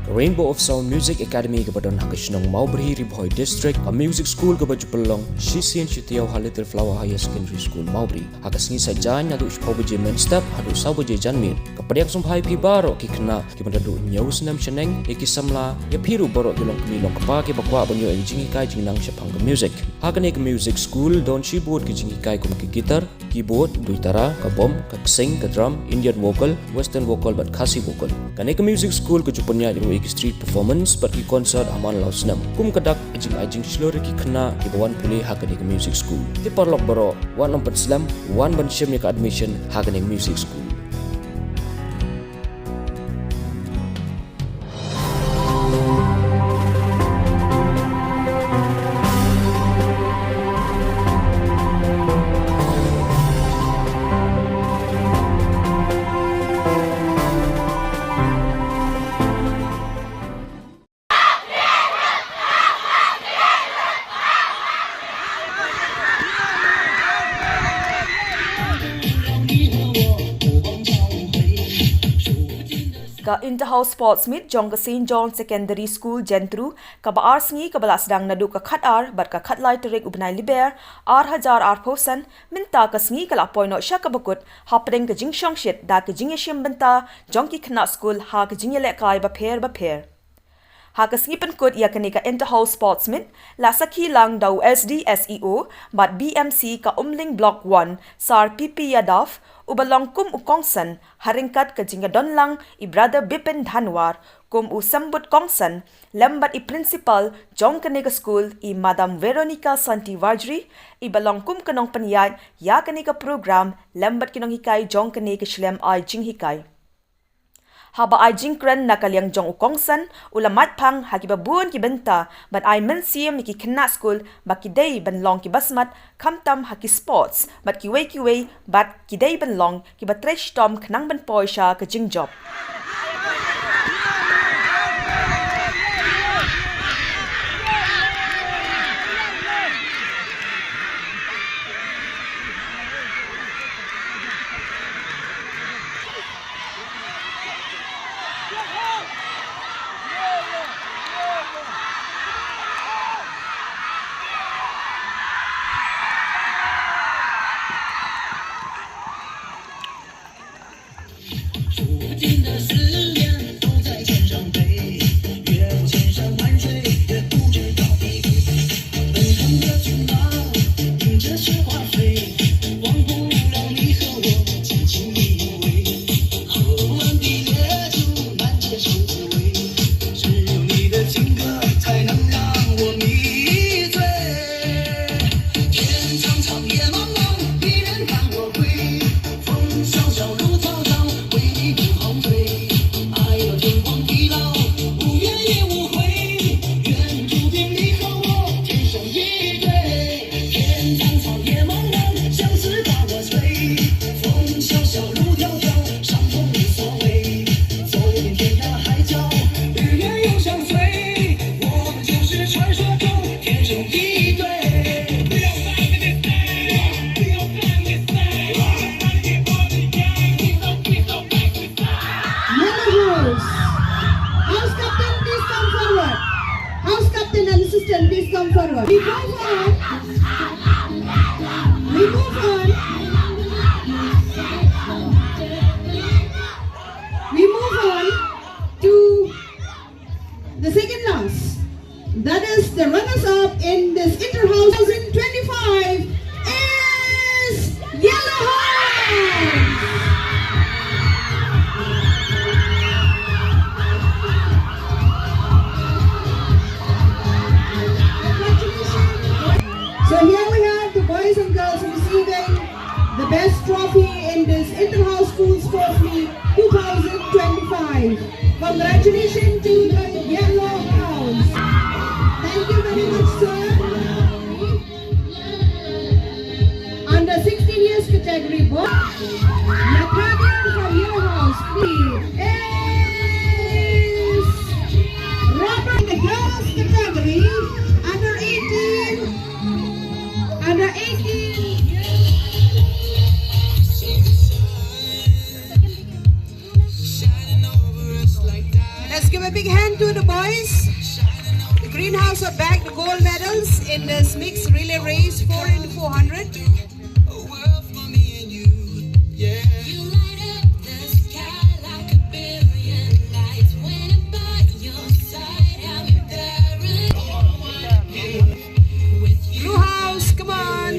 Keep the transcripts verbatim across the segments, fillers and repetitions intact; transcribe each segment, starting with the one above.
Rainbow of Sound Music Academy kaba don ha ka shnong Mawbri, Ri Bhoi District, ka music school kaba ju pynlong shisien shi taïew ha Little Flower Higher Secondary School, Mawbri. Ha ka sngi Saitjaiñ naduh shiphew baje mynstep haduh saw baje janmiet. Ka pdiang sngewbha ïa phi baroh ki khynnah kiba naduh hynñiew snem shaneng, ïa ki samla, ïa phi ruh baroh ki longkmie longkpa kiba kwah ban ïoh ïa ka jinghikai jingnang shaphang ka music. Ha kane ka music school don shibun ki jinghikai kum ka guitar, keyboard, duitara, ka bom, ka ksing, ka drum, Indian vocal, western vocal bad Khasi vocal. Kane ka music school ka ju pynïaid ruh ïa ki street performance bad ki concert ha man la u snem. Kum ka dak, ka jingai jingshlur ïa ki khynnah kiba wan pule ha kane ka music school. Te paralok baroh, wat nym pynslem, wan ban shim ïa ka admission ha kane ka music school. Ka Inter-House Sports Meet jong ka Saint John Secondary School Jentru, kaba ar sngi kaba la sdang naduh ka khatar bad ka khatlai tarik u bnai Lber, ar hajar arphew san, mynta ka sngi ka la poi noh sha kaba kut, hapdeng ka jingshongshit da ka jingïashim bynta jong ki khynnah skul ha ka jingïalehkai bapher bapher. Ha ka sngi pynkut ïa kane ka Inter-House Sports Meet, la sakhi lang da u S D S E O bad B M C ka Umling Block One, Sar P P Yadav, uba long kum u kongsan, ha ryngkat ka jingïadon lang i Brother Bipin Dhanwar kum u symbud kongsan, lem bad i principal jong kane ka skul, i Madam Veronica Santi Warjri, iba long kum ka nongpynïaid ïa kane ka program, lem bad ki nonghikai jong kane ka shlem ai jinghikai. Haba ai jingkren na ka liang jong u kongsan, u la mad phang ha kiba bun ki bynta ban ai mynsiem ïa ki khynnah skul ba ki dei ban long kiba smat, khamtam ha ki sports bad kiwei kiwei, bad ki dei ban long kiba trei shitom khnang ban poi sha ka jingjop. Yellow House. House captain, please come forward. House captain and assistant, please come forward. We move on. We move on. We move on to the second last. That is the runners-up in this Inter-House twenty twenty-five is Yellow House. So here we have the boys and girls receiving the best trophy in this Inter-House School Sports Meet two thousand twenty-five. Congratulations to the Yellow House. Thank you very much, sir. Under sixteen years category, boy. Nathaniel from Yellow House, please. Is Robert in the girls category, under eighteen, under eighteen. Let's A big hand to the boys. The Greenhouse have bagged the gold medals in this mixed relay race, four into four hundred. Blue House, come on.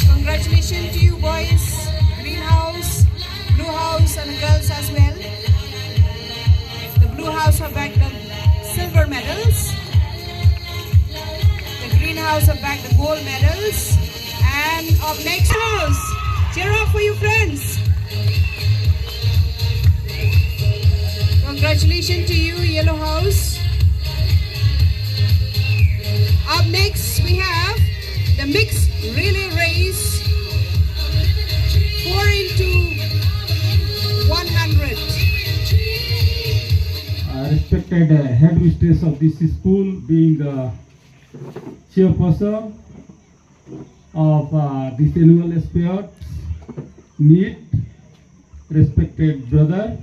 Congratulations to you boys. Green House, Blue House and girls as well. The Blue House have bagged the silver medals. The Green House have bagged the gold medals. And up next, cheer up for your friends. Congratulations to you, Yellow House. Up next, we have the mixed relay race, four into one hundred. Uh, respected uh, headmistress of this school, being uh, chairperson of uh, this annual sports meet, respected brother,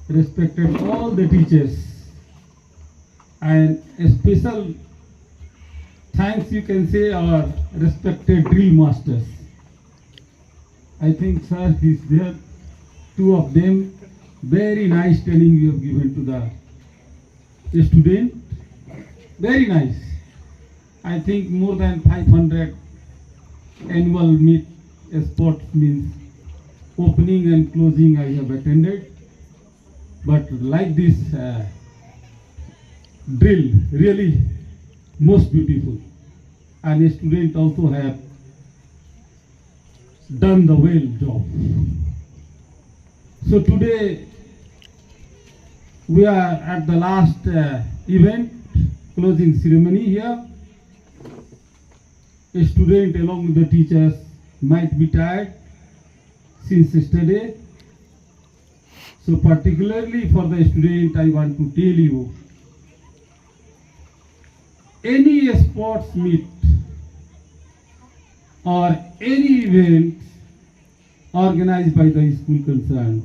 respected all the teachers, and a special thanks you can say our respected drill masters. I think sir is there, two of them. Very nice training you have given to the student. Very nice. I think more than five hundred annual meet, sports meet, opening and closing I have attended. But like this uh, drill, really most beautiful. And the student also have done the well job. So today we are at the last uh, event, closing ceremony here. A student along with the teachers might be tired since yesterday. So particularly for the student, I want to tell you, any sports meet or any event organized by the school concerned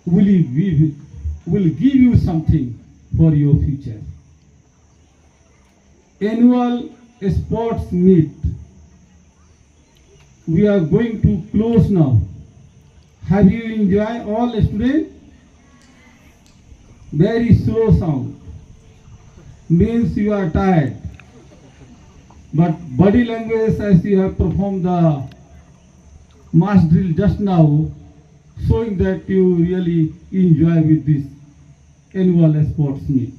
will give, will give you something for your future. Annual sports meet we are going to close now. Have you enjoyed all students? Very slow sound means you are tired. But body language as you have performed the mass drill just now showing that you really enjoy with this annual sports meet.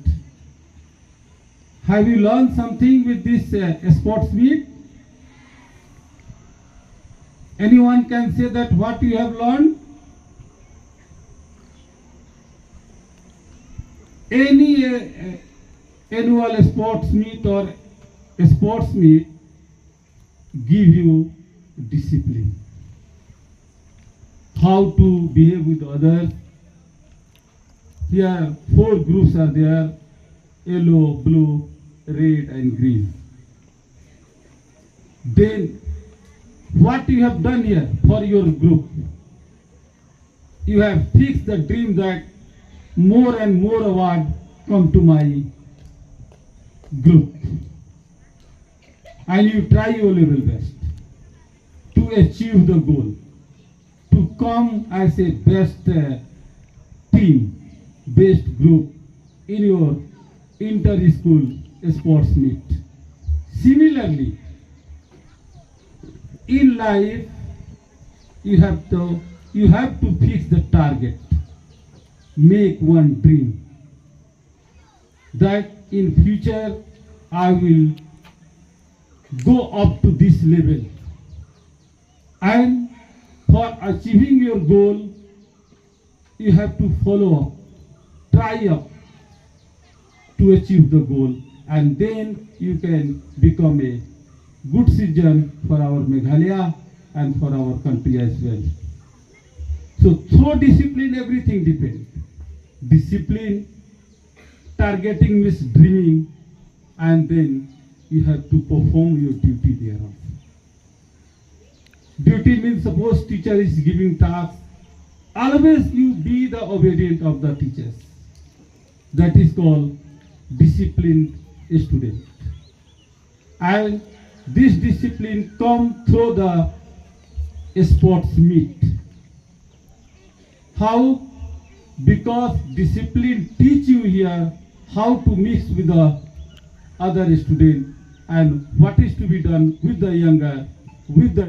Have you learned something with this uh, sports meet? Anyone can say that what you have learned? Any uh, uh, annual sports meet or sports meet give you discipline. How to behave with others. Here four groups are there, yellow, blue, red and green. Then what you have done here for your group? You have fixed the dream that more and more award come to my group. And you try your level best to achieve the goal, to come as a best uh, team, best group in your inter-school sports meet. Similarly, in life, you have to you have to fix the target, make one dream that in future I will go up to this level. And for achieving your goal, you have to follow up, try up to achieve the goal, and then you can become a good citizen for our Meghalaya and for our country as well. So through discipline, everything depends. Discipline, targeting means dreaming, and then you have to perform your duty thereof. Duty means suppose teacher is giving task, Always you be the obedient of the teachers. That is called disciplined student. And this discipline come through the sports meet. How? Because discipline teach you here how to mix with the other student and what is to be done with the younger, with the